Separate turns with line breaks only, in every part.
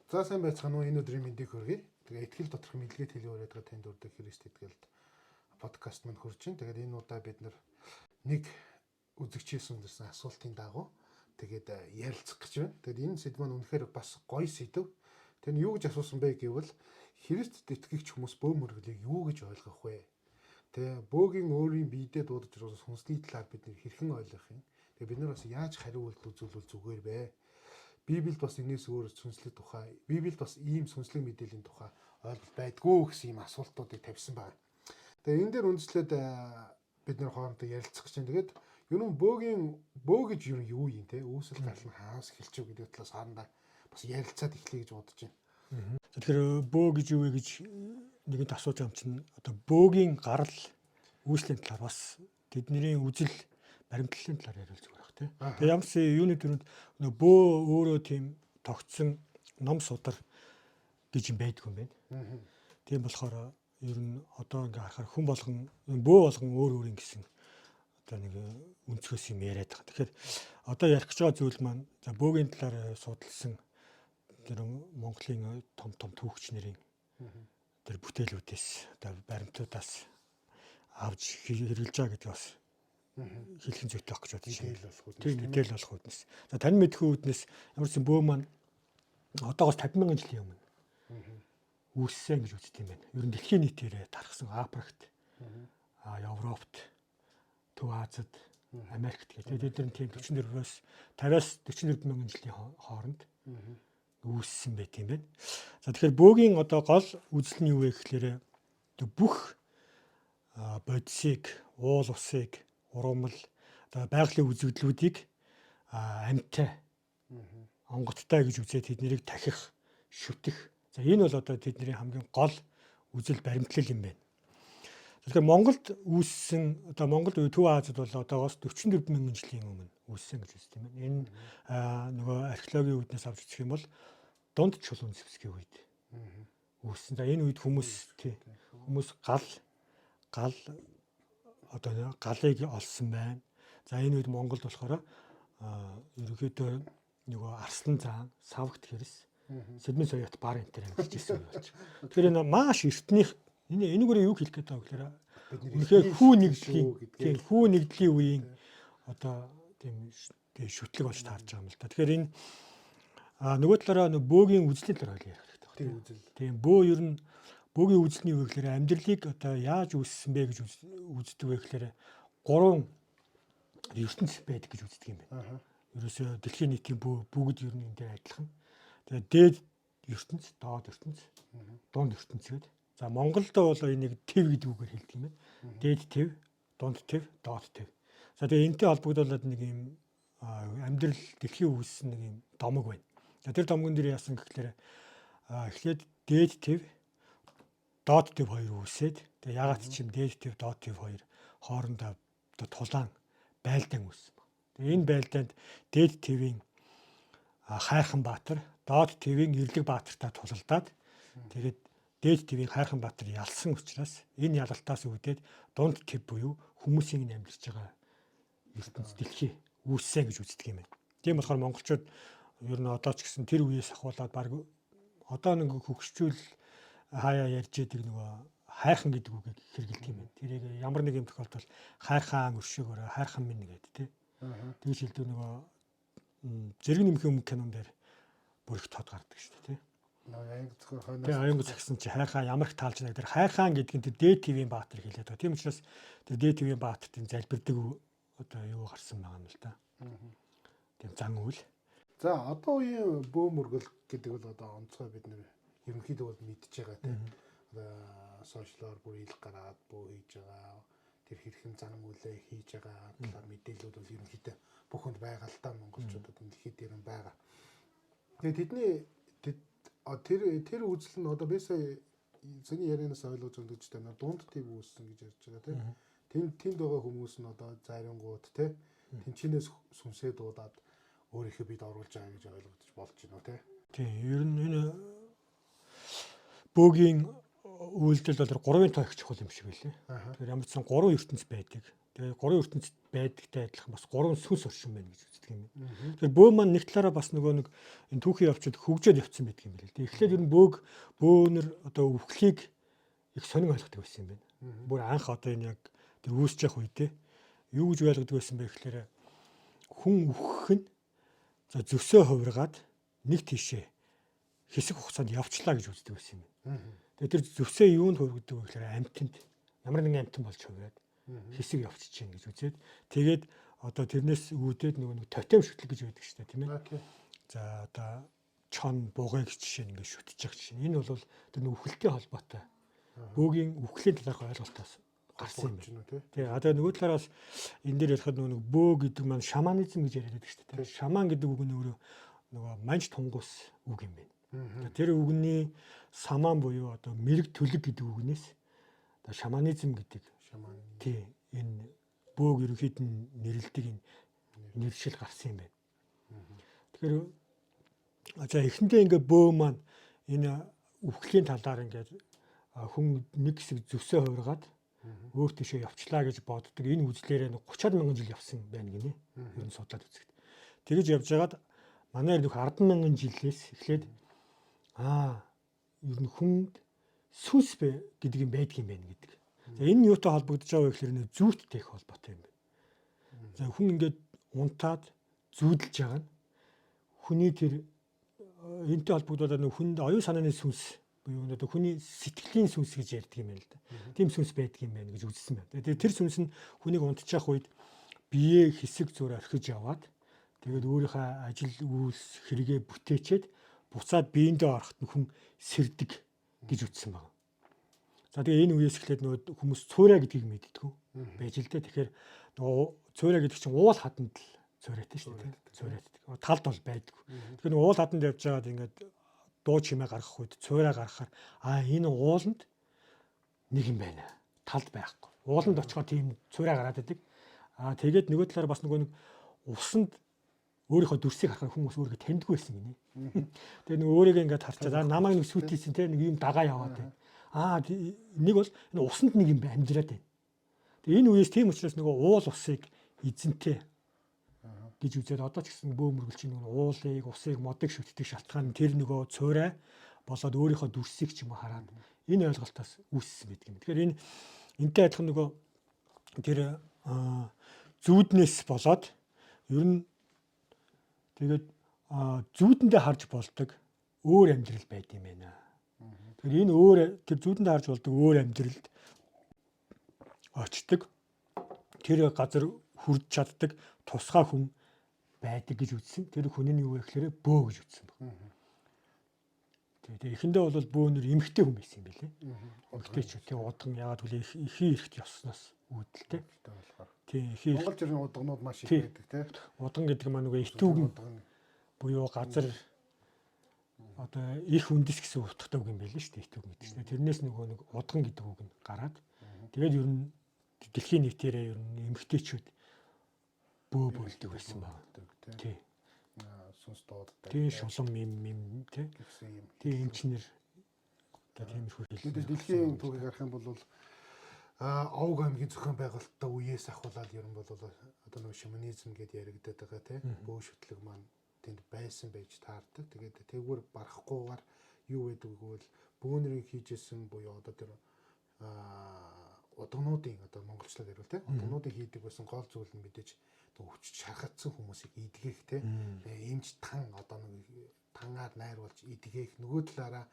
За, сайн байцгаана уу? Энэ өдрийн мэндийг хүргэе. Тэгээ итгэл доторх мэдлэгээ төлөв өрөөдгөө танд өрдөг Христ итгэлд подкаст мань хурж байна. Тэгээд энэ удаа бид нэг үзэгчээс өндөрсөн асуултын дагуу тэгээд ярилцах гэж байна. Тэгээд энэ сэдв маань үнэхээр бас гоё сэдв. Тэр нь юу гэж асуусан бэ гэвэл Христэд итгэгч хүмүүс бөө мөрөглийг юу гэж ойлгох вэ? Тэ, бөөгийн өөрийн биедээ дуудаж ирсэн сүнсний талаар бид нэр хэрхэн ойлгох юм? Тэгээ бид нар бас яаж хариу үйлдэл үзүүлвэл зүгээр вэ? Библиэд бас энэс өөр сүнслэг тухай, Библиэд бас ийм сүнслэг мэдээллийн тухай ойлголт байдгүй гэсэн ийм асуултуудыг тавьсан байна. Тэгээ энэ дээр үндэслээд бид нэр хоорондоо ярилцах гэж байна. Тэгээд ер нь бөөгийн бөө гэж ер нь юу юм те? Үүсэл гарал нь хаанаас эхэлж вэ гэдэг талаас хоорондоо бас ярилцаад эхлэе гэж бодож байна.
Тэгэхээр бөө гэж юу вэ гэж нэгэнт асууж байгаа юм чинь одоо бөөгийн гарал үүслийн талаар бас тэдний үзэл баримтлалын талаар яриул зүгээр байх тий. Тэгээ ямар ч юуны төрөнд нөө бөө өөрөө тийм тогтсон ном судар гэж юм байдгүй юм байна. Тийм болохоор ер нь одоо ингээ харахаар хүн болгон бөө болгон өөр өөр юм гэсэн одоо нэг өнцгөөс юм яриад байгаа. Тэгэхээр одоо ярих гэж байгаа зүйл маань за бөөгийн талаар судалсан тэр Монголын том том түүхч нарын тэр бүтээлүүдээс, одоо баримтуудаас авч хэрэглэж байгаа гэдэг бас хэлхэн зүйтэй байх гэж бодож байна.
Мэдээлэл болох үүднээс.
Тийм, мэдээлэл болох үүднээс. За, тань мэдхүй үүднээс ямар ч юм бөө маань одоогоос 50 мянган жилийн өмнө үүссэн гэж үздэг юм байна. Ер нь дэлхийн нийтээр тархсан Африкт, Европт, Төв Азид, Америкт гэх. Тэгээд тэд нар тийм 44-өөс 50-аас 44 мянган жилийн хооронд үүссэн байт юм байна. За, тэгэхээр бөөгийн одоо гол үзэл нь юу вэ гэхлээр бүх бодисыг, уул усыг, ургамал, одоо байгалийн үзэгдлүүдийг амьтай, онгодтой гэж үзээд тэднийг тахих, шүтэх. За, энэ бол одоо тэдний хамгийн гол үзэл баримтлал юм байна. Тэгэхээр Монголд үүссэн, одоо Монгол Төв Азид бол одоогоос 44 мянган жилийн өмнө үүссэн гэж үздэг юм байна. Энэ нөгөө археологийн үүднээс авч үзэх юм бол дунд чулуун зэвсгийн үед үүссэн. За, энэ үед хүмүүс тий хүмүүс гал гал одоо галыг олсон байна. За, энэ үед Монголд болохоор ерөнхийдөө нөгөө арслан заан, савгт хэрс, сэдмэн соёот бар энэ төр амьдарч ирсэн юм болж. Тэгэхээр энэ маш эртнийх энэ энэгээр юу хэлэх гээд байгаа гэхээр үнэхээр хүү нэгдлийн, тийм, хүү нэгдлийн үеийн одоо тийм шүтлэг болж таарж байгаа юм л та. Тэгэхээр энэ нөгөө талаараа нөгөө бөөгийн үзлийн талаар хоёул ярих хэрэгтэй байна.
Тийм, үзэл.
Тийм, бөө ер нь бөөгийн үзэлний юу гэхээр амьдралыг одоо яаж үүссэн бэ гэж үздэг вэ гэхээр гурван ертөнц байдаг гэж үздэг юм байна. Ерөөсөө дэлхийн нийтийн бөө бүгд ер нь энэ дээр адилхан. Тэгээ дээд ертөнц, доод ертөнц, дунд ертөнц гэдэг. За, Монголд бол энийг төв гэдэг үгээр хэлдэг юм байна. Дээд төв, дунд төв, доод төв. За, тэгээ энэтэй холбогдуулаад нэг юм амьдрал дэлхийн үүссэн нэг юм домог байна. За, тэр домгон дээр яасан гэхлээр эхлээд дээд төв, доод төв хоёр үүсээд, тэгээ ягаад ч юм дээд төв, доод төв хоёр хоорондоо одоо тулаан байлдаан үүссэн баг. Тэгээ энэ байлдаанд дээд төвийн Хайрхан Баатар, доод төвийн Эрлэг Баатартай тулалдаад, тэгээд дээд төвийн Хайрхан Баатар ялсан учраас энэ ялалтаас үүдээд дунд төв буюу хүмүүсийн амьдарч байгаа ертөнц дэлхий үүссэн гэж үздэг юм байна. Тийм болохоор монголчууд ер нь одоо ч гэсэн тэр үеэс ахуулаад баг одоо нэг хөгшчүүл хаяа ярьж идэг нөгөө хайрхан гэдэг үгийг хэрэгэлдэг юм байна. Тэрийг ямар нэг юм тохиолдолд хайрхан өршөөгөөрэй, хайрхан минь гэдэг тий. Тэгж хэлдэг. Нөгөө зэрэг нэмхийн өмнө кинон дээр бүр их тод гардаг шүү дээ, тий.
Нөгөө аянга зөвхөн хойноос.
Тэгээ аянга загсан чи хайрхан ямар их таалж байгаа. Тэр хайрхан гэдэг нь тэр дээд твийн баатар хэлээд байгаа. Тийм учраас тэр дээд твийн баатартын залбирдаг одоо юу гарсан байгаа юм л да. Тийм зан үйл.
За, одоо үеийн бөө мөргөл гэдэг бол одоо онцгой бид нэр ерөнхийдөө бол мэдж байгаа, тийм. Одоо сошиалор бүр ил гараад бөө хийж байгаа, тэр хэрхэн зан үйлээ хийж байгаа талаар мэдээлэлүүд бол ерөнхийдөө бүх хүнд байгаа л да, монголчуудад энэ дэлхийд дээр нь байгаа. Тэгээ тэдний тэр тэр үзэл нь одоо би сая сэний ярианаас ойлгож байгаа гэж байна. Дунд төв үүссэн гэж ярьж байгаа, тийм. Тэнд тэнд байгаа хүмүүс нь одоо зарингууд, тийм, тэнчнээс сүнсээ дуудаад өөрийнхөө бид оруулж байгаа гэж ойлгож болж байна уу, тийм.
Тийм, ер нь энэ бөөгийн үйлдэл бол гурвын тоо их чухал юм шиг байлээ. Тэгэхээр ямар ч сан гурван ертөнц байдаг. Тэгээ гурван ертөнц байдагтай адилхан бас гурван сүнс оршин байна гэж үздэг юм байна. Тэгэхээр бөө маань нэг талаараа бас нөгөө нэг энэ түүхийн явцад хөгжөөд явцсан байдаг юм байна л. Тэгээ эхлээд ер нь бөөнөр одоо өвхлийг их сонин ойлгодог байсан юм байна. Бүр анх одоо энэ яг тэр үүсэж явах үедээ юу гэж ойлгодог байсан бэ гэхээр хүн үхэх нь за зөсөө хувиргаад нэг тийшээ хэсэг хугацаанд явчлаа гэж үздэг байсан юм байна. Тэгээ тэр зөсөө юунд хувиргадаг вэ гэхээр амьтанд, ямар нэгэн амьтан болж хувираад хэсэг явчих чинь гэж үзээд, тэгээд одоо тэрнээс үүдээд нөгөө нэг тотем шүтлэг гэж байдаг шүү дээ, тийм ээ. За одоо чон бугыг жишээ нь ингээд шүтэж явах жишээ. Энэ бол тэр нэг үхэлтэй холбоотой. Бөөгийн үхлийн талаарх ойлголтоос гарсан юм байна. Тэгээ одоо нөгөө талаараас энэ дээр ярихад нөгөө нэг бөө гэдэг маань шаманизм гэж яриад байдаг шүү дээ. Шаман гэдэг үг нь өөрөө нөгөө манж тунгус үг юм байна. Тэр үгний саман буюу одоо мэрэг төлөг гэдэг үгнээс одоо шаманизм гэдэг
шаман.
Тий, энэ бөөг ерөнхийд нь нэрлэдэг энэ нэршил гарсан юм байна. Тэгэхээр за эхэндээ ингээ бөө маань энэ үхлийн талаар ингээд хүн нэг хэсэг зөсөө хувиргаад өөр тийшээ явчлаа гэж боддог. Энэ үзлээрээ 30 мянган жил явсан байна гинэ. Ер нь судлаад үзэхэд. Тэгэж явж байгаад манай нөх 10 мянган жилээс эхлээд ер нь хүнд сүнс бэ гэдэг юм байдаг юм байна гэдэг. За энэ нь юутай холбогдож байгаа вэ гэхээр нэ зүүттэй их холбоотой юм байна. За хүн ингээд унтаад зүүдэлж байгаа нь хүний тэр энэтэй холбогдоод нөх хүнд оюун санааны сүнс буюу одоо хүний сэтгэлийн сүнс гэж ярьдаг юм байна л да. Тийм сүнс байдаг юм байна гэж үзсэн байна. Тэгээд тэр сүнс нь хүнийг унтчих үед бие хэсэг зур орхиж яваад тэгээд өөрийнхөө ажил үйлс хэрэгээ бүтээчээд буцаад биендээ ороход нь хүн сэрдэг гэж үзсэн байна. За тэгээ энэ үеэс эхлээд нөгөө хүмүүс цуурай гэдгийг мэддэггүй байж л дээ. Тэгэхээр нөгөө цуурай гэдэг чинь уул хаданд л цуурайтай шүү дээ. Цуурайтай. Талд бол байдаггүй. Тэгэхээр нөгөө уул хаданд явж байгаад ингээд дуу чимээ гаргах үед цуурай гаргахаар энэ ууланд нэг юм байна. Талд байхгүй. Ууланд очихоор тийм цуурай гараад идэг. Тэгээд нөгөө талаар бас нөгөө нэг усанд өөрийнхөө дүрсийг харахаар хүмүүс өөрийгөө таньдгүй байсан гинэ. Тэгээ нэг өөрийгөө ингээд харчаад намайг нэг сүйтийсэн те нэг юм дагаа яваад байна. Нэг бол энэ усанд нэг юм амьдраад байна. Тэгээ энэ үеэс тийм учраас нөгөө уул усыг эзэнтэй гэж үзээд одоо ч гэсэн бөө мөргөлчийн нөгөө уулыг, усыг, модыг шүтдэг шалтгаан нь тэр нөгөө цуурай болоод өөрийнхөө дүрсийг ч юм уу хараад энэ ойлголтоос үүссэн байдаг юм. Тэгэхээр энэ энтэй адилхан нөгөө тэр зүүднээс болоод ер нь тэгээд зүүдэндээ харж болдог өөр амьдрал байд юм байна. Тэгэхээр энэ өөр тэр зүүдэндээ харж болдог өөр амьдралд очдог тэр газар хүрж чаддаг тусгай хүн байдаг гэж үзсэн. Тэр хүн нь юу вэ гэхээр бөө гэж үзсэн баг. Тэгээ эхэндээ бол бөөнөр эмэгтэй хүн байсан юм билээ. Эмэгтэй ч тийм удган ягаад гэвэл эхийн эрхт явсноос үүдэлтэй. Тийм эхийн
Монгол жирийн удганууд маш их байдаг тий.
Удган гэдэг маань нөгөө итүүгэн буюу газар одоо их үндэс гэсэн утгатай үг юм байл шүү дээ итүүгэн гэдэг чинь. Тэрнээс нөгөө нэг удган гэдэг үг нь гараад тэгээд ер нь дэлхийн нийтээрээ ер нь эмэгтэйчүүд бөө бөлдөг байсан байна. Тий.
Сүнс дууддаг.
Тий, шулам юм юм тий.
Гэсэн юм.
Тий, эмчнэр одоо тиймэрхүү
хэлсэн. Дэлхийн түүхийг харах юм бол Овг аймгийн зохион байгуулалтаа үеэс ахуулаад ер нь бол одоо нэг шаманизм гэдээ яригадаад байгаа тий. Бөө шүтлэг маань тэнд байсан байж таардаг. Тэгээд тэгвэр барахгүйгээр юу байдаг гэвэл бөөнөрийн хийжсэн буюу одоо тэр удагнуудын одоо монголчлоод ярил тий. Удагнуудын хийдэг байсан гол зүйл нь мэдээж өвчж шархагдсан хүмүүсийг идгэх тий. Эмч тан одоо нэг тангаар найруулж идгэх, нөгөө талаараа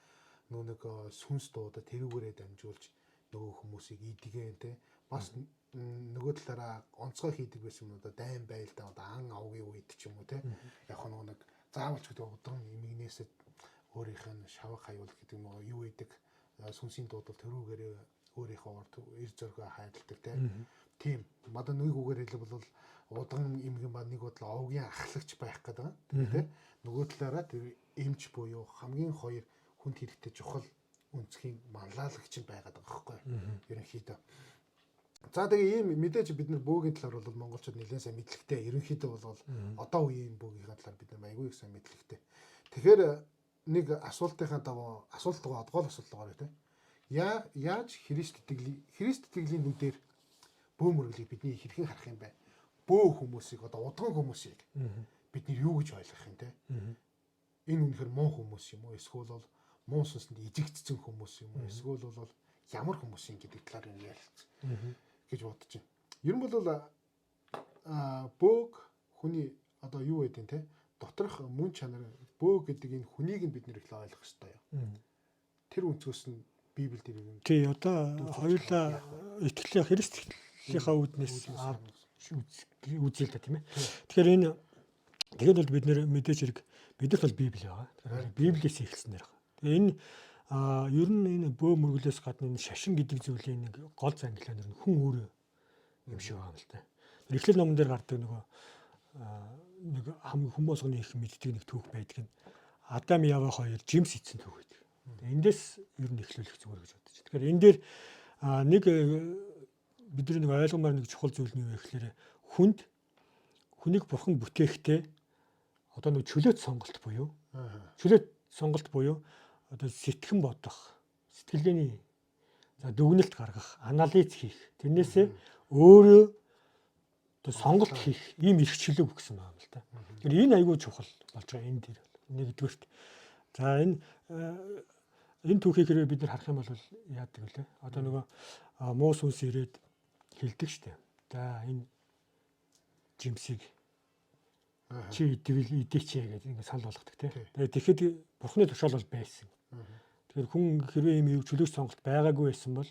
нөгөө нэг сүнс дуудаа тэрүүгээрээ дамжуулж нөгөө хүмүүсийг идгэн тий. Бас нөгөө талаараа онцгой хийдэг байсан юм одоо дайн байлдаа одоо ан авгийн үед ч юм уу тий. Яг нөгөө нэг заавалч гэдэг удан эмгэнээсээ өөрийнх нь шавх хаюул гэдэг юм уу юу идэг сүнсийн дуудал тэрүүгээрээ өөрийнхөө урд эр зөргөө хайрладаг тий. Тийм. Одоо нэг үгээр хэлбэл бол удан эмгэн ба нэг бодлоо овгийн ахлагч байх гэдэг. Тэгээ тий. Нөгөө талаараа тэр эмч буюу хамгийн хоёр хүнд хэрэгтэй чухал өнцгийн манлайлагч нь байгаад байгаа байхгүй ерөнхийдөө. За тэгээ ийм мэдээж бид нар бөөгийн талаар бол монголчууд нэлээд сайн мэдлэгтэй. Ерөнхийдөө бол одоо үеийн бөөгийнхаа талаар бид нар айгүй их сайн мэдлэгтэй. Тэгэхээр нэг асуултынхаа дагуу асуулт гол асуулт байгаа тий. Яаж Христ итгэлийн нүдээр бөө мөрөглийг бидний хэрхэн харах юм бэ? Бөө хүмүүсийг, одоо удган хүмүүсийг бид нэр юу гэж ойлгох юм те? Энэ үнэхээр муу хүмүүс юм уу? Эсвэл бол муу сүнсэнд ижигдсэн хүмүүс юм уу? Эсвэл бол ямар хүмүүс юм гэдэг талаар юм ярилцсан гэж бодож байна. Ер нь бол бөөг хүний одоо юу гэдэг те? Доторх мөн чанар бөө гэдэг энэ хүнийг нь бид нэр эхлээ ойлгох ёстой юм. Тэр өнцгөөс нь Библиэлд юм.
Тий, одоо хоёулаа итгэлийн Христ итгэлийнхаа үүднээс үзье л да, тийм ээ. Тэгэхээр энэ тэгээд бол бид нэр мэдээж хэрэг бидэрт бол Библи байгаа. Тэгэхээр Библиэс эхэлсэн нэр. Тэгээ энэ ер нь энэ бөө мөргөлөөс гадна энэ шашин гэдэг зүйлийн нэг гол зангилаа нэр нь хүн өөрөө юм шиг байгаа юм л да. Эхлэл номон дээр гардаг нөгөө нэг хамгийн хүмүүс болгоны их мэддэг нэг түүх байдаг нь Адам Ява хоёр жимс идсэн түүх байдаг. Эндээс ер нь эхлүүлэх зүгээр гэж бодож. Тэгэхээр энэ дээр нэг бидний нэг ойлгомоор нэг чухал зүйл нь юу вэ гэхээр хүнийг бурхан бүтээхдээ одоо нэг чөлөөт сонголт буюу чөлөөт сонголт буюу одоо сэтгэн бодох, сэтгэлгээний за дүгнэлт гаргах, анализ хийх, тэрнээсээ өөрөө одоо сонголт хийх ийм эрх чөлөөг өгсөн байгаа юм л да. Тэгэхээр энэ айгүй чухал болж байгаа энэ дээр. Нэгдүгээрт. За энэ түүхийг хэрвээ бид нар харах юм бол яадаг вүлээ? Одоо нөгөө муу сүнс ирээд хэлдэг штэ. За энэ жимсийг чи идэвэл идээч гэдэг ингээд санал болгодог тий. Тэгээд тэгэхэд бурхны тушаал бол байсан. Тэгэхээр хүн хэрвээ ийм чөлөөч сонголт байгаагүй байсан бол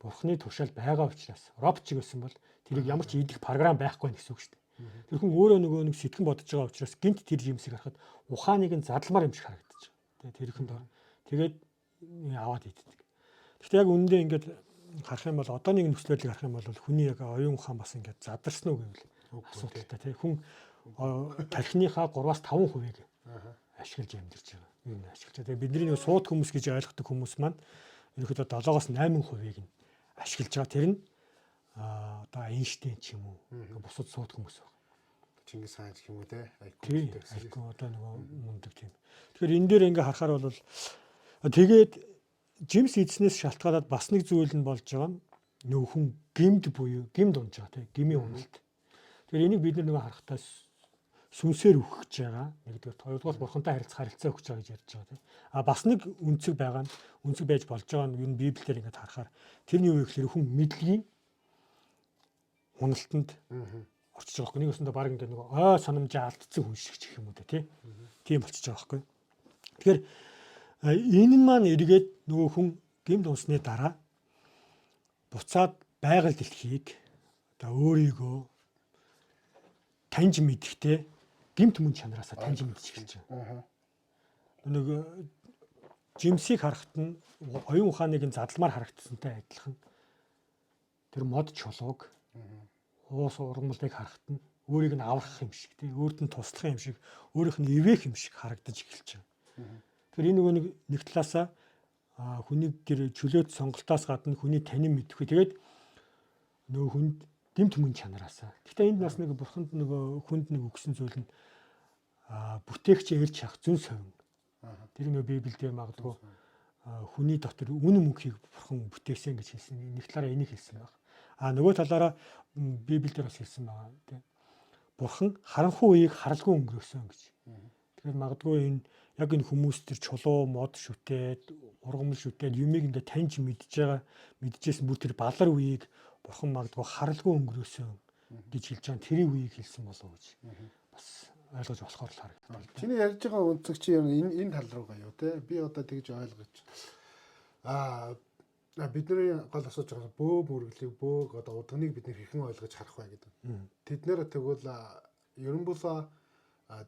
бурхны тушаал байгаа учраас робот чиг байсан бол тэрийг ямар ч идэх програм байхгүй гэсэн үг шүү дээ. Тэр хүн өөрөө нөгөө нэг сэтгэн бодож байгаа учраас гинт тэр жимсийг харахад ухааныг нь задламар юм шиг харагдаж байгаа. Тэгээд тэр ихэнд тэгээд аваад иддэг. Гэхдээ яг үнэндээ ингээд харах юм бол одооны нөхцөл байдлыг харах юм бол хүний яг оюун ухаан бас ингээд задарсан уу гэвэл асуудалтай тий. Хүн тархиныхаа 3-5%-ийг ашиглаж амьдарч байгаа. Юу н ашиглаж байгаа. Тэгээ бидний нэг сууд хүмүүс гэж ойлгодог хүмүүс маань ерөнхийдөө 7-8%-ийг нь ашиглаж байгаа. Тэр нь одоо Эйнштейн ч юм уу бусад сууд хүмүүс байна.
Чингис хаан ч юм уу те.
IQ одоо нөгөө мундаг тийм. Тэгэхээр энэ дээр ингээ харахаар бол тэгээд жимс эзнээс шалтгаалаад бас нэг зүйл нь болж байгаа нь нөгөө хүн гимд буюу гимд унж байгаа тийм гмийн уналт. Тэгэхээр энийг бид нөгөө харахтаа сүнсээр өгөх гэж байгаа. Нэгдүгээр, хоёрдугаар бурхантай харилцах харилцаа өгч байгаа гэж ярьж байгаа тийм. А бас нэг үнцэг байгаа нь үнцэг байж болж байгаа нь ер нь Библиэр ингээд харахаар тэр нь юу вэ гэхээр хүн мэдлэгийн уналтанд орчиж байгаа байхгүй. Нэг өсөндөө баг ингээд нөгөө ой санамжаа алдсан хүн шиг ч гэх юм уу тий. Тийм болчихж байгаа байхгүй. Тэгэхээр энэ нь маань эргээд нөгөө хүн гэмт унсны дараа буцаад байгаль дэлхийг одоо өөрийгөө таньж мэдэхтэй гэмт мөн чанараасаа таньж мэдчих эхэлж байгаа. Нэг жимсийг харахад нь оюун ухааныг нь задламар харагдсантай адилхан тэр мод чулууг уус ургамлыг харахад нь өөрийг нь аврах юм шиг тий өөрт нь туслах юм шиг өөрийнх нь ивэх юм шиг харагдаж эхэлж байгаа. Тэгэхээр энэ нөгөө нэг талаасаа хүнийг тэр чөлөөт сонголтоос гадна хүний танин мэдхгүй тэгээд нөгөө хүнд гэмт мөн чанараасаа. Гэхдээ энд бас нэг бурханд нөгөө хүнд нэг өгсөн зүйл нь бүтээгч ирж явах зүүн совин. Тэр нөгөө Библиэлд магадгүй хүний дотор үнэн мөнхийг бурхан бүтээсэн гэж хэлсэн. Нэг талаараа энийг хэлсэн байх. А нөгөө талаараа Библиэлд бас хэлсэн байгаа тийм. Бурхан харанхуй үеийг харалгүй өнгөрөөсөн гэж. Тэгэхээр магадгүй энэ яг энэ хүмүүс төр чулуу мод шүтээд, ургамал шүтээд юмыг ингээд таньж мэдж байгаа мэдчихсэн бүр тэр балар үеийг бурхан магадгүй харалгүй өнгөрөөсөн гэж хэлж байгаа. Тэрийн үеийг хэлсэн болов уу гэж бас ойлгож болохоор л харагдав.
Чиний ярьж байгаа өнцөг чи юм энэ тал руугаа юу те? Би одоо тэгж ойлгож бидний гол асууж байгаа бөө мөрөглийг бөөг одоо удганыг бид нэр хэрхэн ойлгож харах вэ гэдэг. Тэд нэр тэгвэл ерөн бол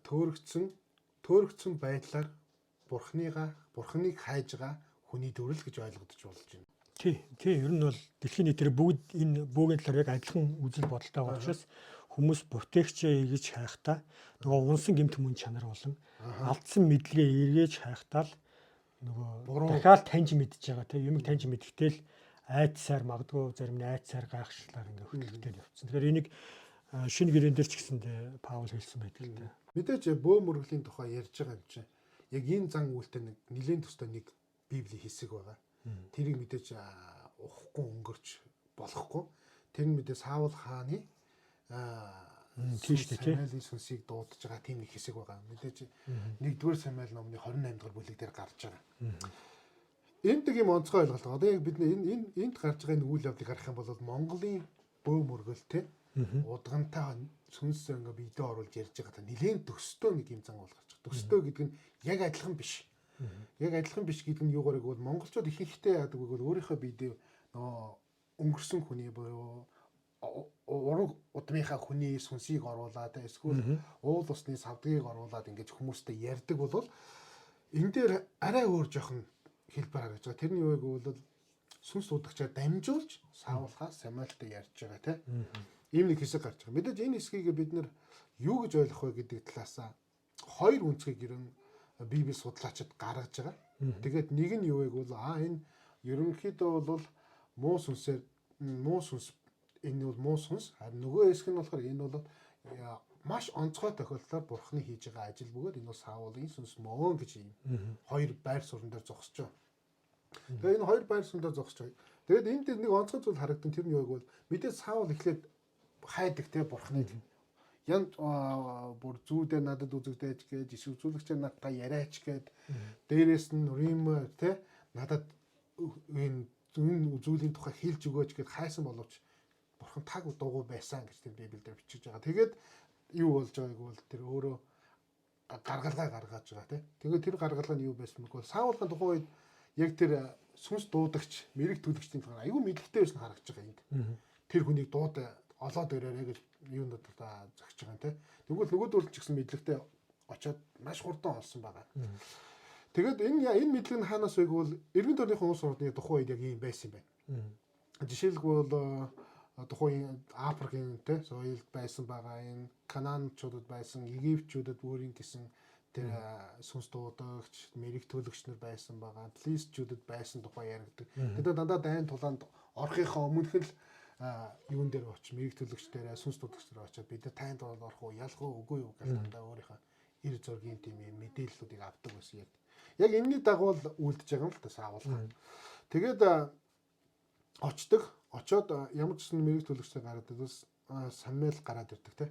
төөрөгдсөн байдлаар бурхныг хайж байгаа хүний дүрэл гэж ойлгодож болж байна.
Тий, тий, ер нь бол дэлхийн нийтээр бүгд энэ бөөгийн талаар яг адилхан үзэл бодолтой байгаа учраас хүмүүс бүтээгчээ эргэж хайхдаа нөгөө унсан гэмт мөн чанар болон алдсан мэдлэгээ эргэж хайхдаа л нөгөө дахиад таньж мэдж байгаа тий юмыг таньж мэдхтэй л айдсаар магадгүй зарим нь айдсаар гайхшлаар ингээ хөдөлгөдөд явцсан. Тэгэхээр энийг шинэ гэрэн дээр ч гэсэндээ Паул хэлсэн байдаг л дээ.
Мэдээж бөө мөргөлийн тухай ярьж байгаа юм чинь яг энэ зан үйлтэй нэг нэлээд төстэй нэг Библийн хэсэг байгаа. Тэрийг мэдээж ухахгүй өнгөрч болохгүй. Тэр нь мэдээ Саул хааны
тийм шүү дээ, тий.
Самуэлийн сүнсийг дуудаж байгаа тийм нэг хэсэг байгаа. Мэдээж 1-р Самуэль номны 28 дугаар бүлэг дээр гарч байгаа. Энд нэг юм онцгой ойлголт. Одоо яг бид энэ энэ энд гарч байгаа энэ үйл явдлыг харах юм бол Монголын бөө мөргөлтэй удгантай сүнс ингээ биедээ оруулж ярьж байгаа та нэлээд төстэй нэг юм зан бол гарч байгаа. Төстэй гэдэг нь яг адилхан биш. Яг адилхан биш гэдэг нь юугаар гэвэл монголчууд ихэнхдээ яадаг вэ гэвэл өөрийнхөө биедээ нөгөө өнгөрсөн хүний буюу ураг удмынхаа хүний сүнсийг оруулаад эсвэл уул усны савдгийг оруулаад ингэж хүмүүстэй ярьдаг бол энэ дээр арай өөр жоохон хэлбэр харагдаж байгаа. Тэрний юу вэ гэвэл сүнс удагчаар дамжуулж Саулхаа Самуэльтай ярьж байгаа тийм. Ийм нэг хэсэг гарч байгаа. Мэдээж энэ хэсгийг бид нар юу гэж ойлгох вэ гэдэг талаасаа хоёр үнцгийг ер нь Библи судлаачид гаргаж байгаа. Тэгээд нэг нь юу вэ гэвэл энэ ерөнхийдөө бол муу сүнсээр муу сүнс энэ бол муу сүнс, харин нөгөө хэсэг нь болохоор энэ бол маш онцгой тохиолдлоор бурхны хийж байгаа ажил бөгөөд энэ бол Саулын сүнс мөн гэж юм хоёр байр суурин дээр зогсож байгаа. Тэгээ энэ хоёр байр суурин дээр зогсож байгаа. Тэгээд энэ дээр нэг онцгой зүйл харагдан, тэр нь юу гэвэл мэдээж Саул эхлээд хайдаг те бурхныг. Ян бүр зүүдээ надад үзэгдээж гэж, иш үзүүлэгчээр надтай яриач гээд, дээрээс нь Рим те надад энэ энэ зүйлийн тухай хэлж өгөөч гэд хайсан боловч бурхан таг дуугүй байсан гэж тэр Библиэлд бичиж байгаа. Тэгээд юу болж байгааг бол тэр өөрөө гаргалгаа гаргаж байгаа тий. Тэгээд тэр гаргалгаа нь юу байсан бэ гэвэл Саулын тухайн үед яг тэр сүнс дуудагч, мэрэг төлөгчдийн тухай айгүй мэдлэгтэй байсан харагдаж байгаа энд. Тэр хүнийг дууд олоод ирээрэй гэж юунд одоо зогсож байгаа юм тий. Тэгвэл нөгөөдөл ч гэсэн мэдлэгтэй очиод маш хурдан олсон байгаа. Тэгээд энэ мэдлэг нь хаанаас вэ гэвэл эргэн тойрныхоо улс орны тухайн үед яг ийм байсан юм байна. Жишээлбэл тухайн Африкийн те соёлд байсан байгаа, энэ Канаанчуудад байсан, Египтчүүдэд өөрийн гэсэн тэр сүнс дуудагч, мэрэг төлөгч нар байсан байгаа, Филистчүүдэд байсан тухай яригддаг. Тэгээд дандаа дайн тулаанд орохынхоо өмнөх л юун дээр очиж, мэрэг төлөгч дээр, сүнс дуудагч дээр очиод бид нар тайн тулаанд орох уу, ялах уу, үгүй юу гэж дандаа өөрийнхөө эр зургийн тийм юм мэдээллүүдийг авдаг байсан яг. Яг энэний дагуу л үлдэж байгаа юм л та Саул. Тэгээд очдог. Очоод ямар ч гэсэн мэрэг төлөгчтэй гараад ирвэл Самуэль гараад ирдэг те.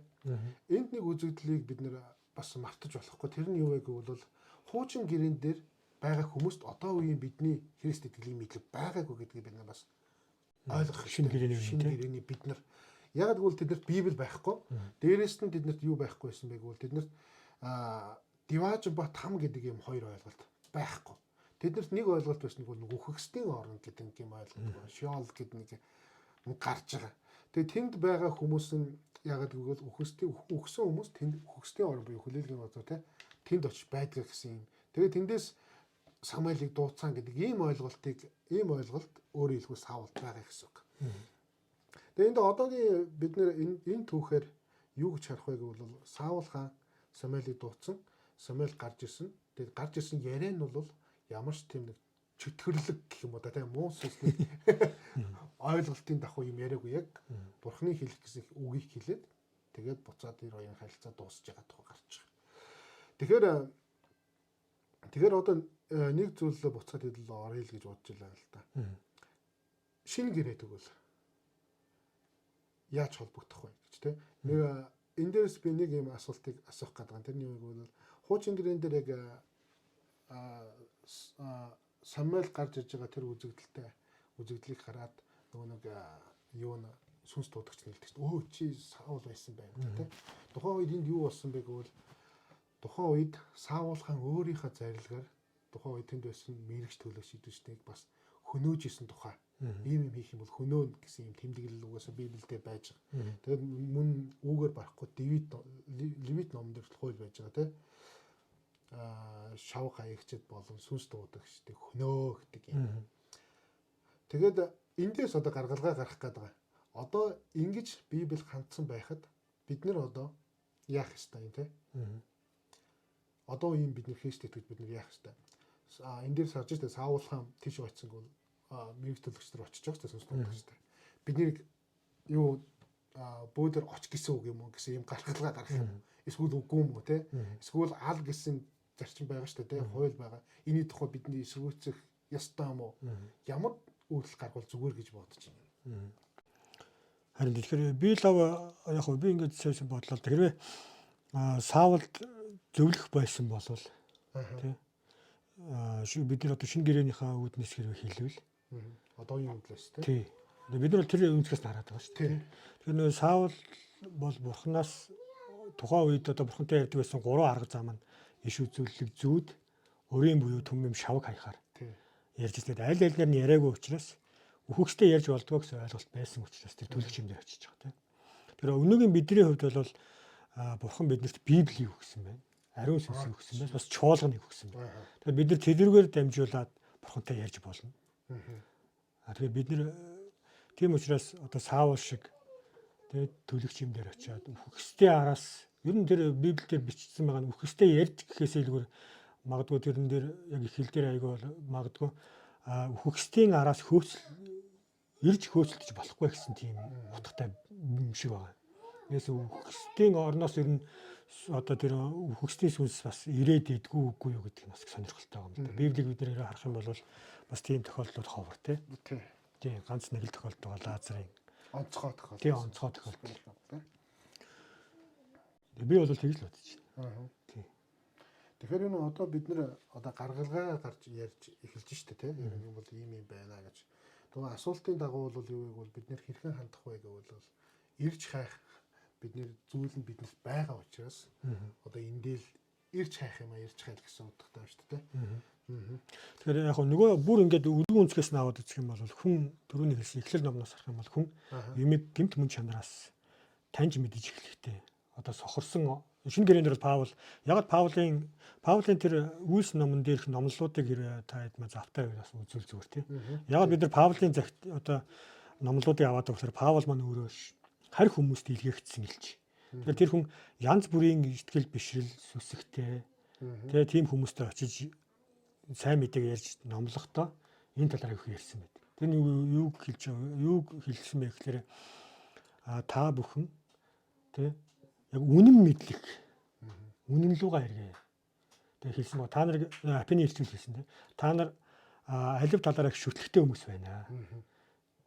Энд нэг үзэгдлийг бид нэр бас мартаж болохгүй. Тэр нь юу вэ гэвэл хуучин гэрэн дээр байгаа хүмүүст одоо үеийн бидний Христ итгэлийн мэдлэг байгаагүй гэдгийг бид нар бас ойлгох
Шинэ гэрээний үеийн,
шинэ
тий.
гэрээний бид нар яг гэвэл тэднэрт Библи байхгүй. Дээрээс нь тэднэрт юу байхгүй байсан бэ гэвэл тэднэрт диваажин ба там гэдэг юм хоёр ойлголт байхгүй. Тэднэрт нэг ойлголт байсан нь нэг үхэгсдийн орон гэдэг нэг юм ойлголт байна. Шиол гэдэг нэг юм гарч байгаа. Тэгээ тэнд байгаа хүмүүс нь ягаад гэвэл үхэгсдийн үхсэн хүмүүс тэнд үхэгсдийн орон буюу хүлээлгийн газар те тэнд очиж байдаг гэсэн юм. Тэгээ тэндээс Самуэлийг дууцсан гэдэг ийм ойлголтыг, ийм ойлголт өөрөөр хэлбэл Саулд байгаа гэсэн үг. Тэгээ энд одоогийн бид нэр энэ түүхээр юу гэж харах вэ гэвэл Саул хаан Самуэлийг дууцсан, Самуэль гарч ирсэн. Тэгээд гарч ирсэн яриа нь бол ямар ч тийм нэг чөтгөрлөг гэх юм уу да тийм муу сүнсний ойлголтын дагуу юм яриаггүй, яг бурхны хэлэх гэсэн үгийг хэлээд тэгээд буцаад тэр хоёрын харилцаа дуусж байгаа тухай гарч байгаа. Тэгэхээр одоо нэг зүйлээ буцаад хэдэл оръё л гэж бодож байна л да. Шинэ гэрээ тэгвэл яаж холбогдох вэ гэж те. Нэг энэ дээрс би нэг юм асуултыг асуух гэдэг юм. Тэрний юу гэвэл хуучин гэрээн дээр яг Самуэль гарч иж байгаа тэр үзэгдэлтэй үзэгдлийг хараад нөгөө нэг юу н сүнс дуудагч нэлдэг чинь өө чи Саул байсан байна гэх те. Тухайн үед энд юу болсон бэ гэвэл тухайн үед Саул хаан өөрийнхөө зарилгаар тухайн үед тэнд байсан мэрэгч төлөгч идэвчнийг бас хөнөөж исэн тухай. Ийм юм хийх юм бол хөнөөнө гэсэн юм тэмдэглэл угаасаа Библиэлд байж байгаа. Тэгээд мөн үүгээр барахгүй Левит Левит номон дээр хууль байж байгаа те. Шав гаягчд болон сүнс дуудагчдыг хөнөө гэдэг юм. Тэгээд эндээс одоо гаргалгаа гарах гээд байгаа. Одоо ингэж Библи хандсан байхад бид нар одоо яах ёстой юм те? Одоо ийм бид нар Христ итгэж бид нар яах ёстой? Энэ дээр сарж штэ Саул хаан тийш очисон гол мэрэг төлөгч нар очиж байгаа штэ сүнс дуудагч нар. Бид нэр юу бөөдөр оч гэсэн үг юм уу гэсэн юм гаргалгаа гаргах юм. Эсвэл үгүй юм уу те? Эсвэл ал гэсэн зарчим байгаа штэ те, хууль байгаа. Энийний тухай бидний эсэргүүцэх ёстой юм уу? Ямар үйлдэл гаргавал зүгээр гэж бодож байна.
Харин тэгэхээр би лав яг би ингэж сайсан бодлоо. Хэрвээ Саулд зөвлөх байсан болвол тий бид нар одоо шинэ гэрээнийхээ үүднээс хэрвээ хэлвэл
одоогийн үүднээс
тий. Бид нар бол тэр өнцгөөс нь хараад байгаа шүү дээ. Тэгэхээр нөө Саул бол бурхнаас тухайн үед одоо бурхантай ярьдаг байсан гурван арга зам нь иш үзүүлэлэг зүүд өрийн буюу түмэм шавг хаяхаар ярьж ирсэн. Аль альнаар нь яриаггүй учраас үхэгчтэй ярьж болдгоо гэсэн ойлголт байсан учраас тэр төлөгч юм дээр очиж байгаа тийм. Тэр өнөөгийн бидний хувьд бол бурхан биднэрт Библийг өгсөн байна. Ариун сүнсийг өгсөн байна. Бас чуулганыг өгсөн байна. Тэгэхээр бид нар тэдгэрээр дамжуулаад бурхантай ярьж болно. Тэгэхээр бид нар тийм учраас одоо Саул шиг тэгээд төлөгч юм дээр очиад үхэгсдийн араас ер нь тэр Библиэлд бичсэн байгаа нь үхэгсдээ ярьж гэхээс илүүгээр магадгүй тэрэн дээр яг их хэл дээр айгүй бол магадгүй үхэгсдийн араас хөөцөл ирж хөөцөлдөж болохгүй гэсэн тийм утгатай юм шиг байгаа. Тэгээс үхэгсдийн орноос ер нь одоо тэр үхэгсдийн сүнс бас ирээд идэггүй үгүй юу гэдэг нь бас сонирхолтой байгаа юм л да. Библийг бид нэр харах юм бол бас тийм тохиолдлууд ховор тий. Тийм ганц нэг л тохиолдол байгаа Лазарын
онцгой тохиолдол.
Тийм онцгой тохиолдол. Би бол тэгж л бодож
байна. Тийм. Тэгэхээр энэ одоо бид нэр одоо гаргалгаа гарч ярьж эхэлж штэ тий. Ер нь бол ийм юм байна гэж. Тэгвэл асуултын дагуу бол юу вэ гэвэл бид нэр хэрхэн хандах вэ гэвэл ирж хайх бид нэр зүйл нь биднэрт байгаа учраас одоо эндэл ирж хайх юм а ирж хайл гэсэн утгатай байна шүү дээ.
Тэгэхээр яг нөгөө бүр ингээд өвдгөн өнцгөөс нь аваад үзэх юм бол хүн түрүүний хэлсэн эхлэл номноос харах юм бол хүн юмыг гэмт мөн чанараас таньж мэдэж эхлэхтэй. Одоо сохорсон шинэ гэрээнд бол Паул яг Паулийн тэр үйлс номон дээрх номлолуудыг та хэд ма завтай бас үзүүл зүгээр тий. Яг бид нар Паулийн загт одоо номлолуудыг аваад болохоор Паул маань өөрөө харь хүмүүст илгээгдсэн илч. Тэгэхээр тэр хүн янз бүрийн ихтгэл бишрэл сүсэгтэй тэгээ тийм хүмүүстэй очиж сайн мэдээг ярьж номлохдоо энэ талаар их ярьсан байдаг. Тэр нь юуг хэлж юуг хэлсэн бэ гэхээр та бүхэн тий яг үнэн мэдлэг үнэн лугаа эргээ. Тэгээ хэлсэн ба та нар Афины элчүүл хэлсэн тий. Та нар алив талаараа их шүтлэгтэй хүмүүс байна.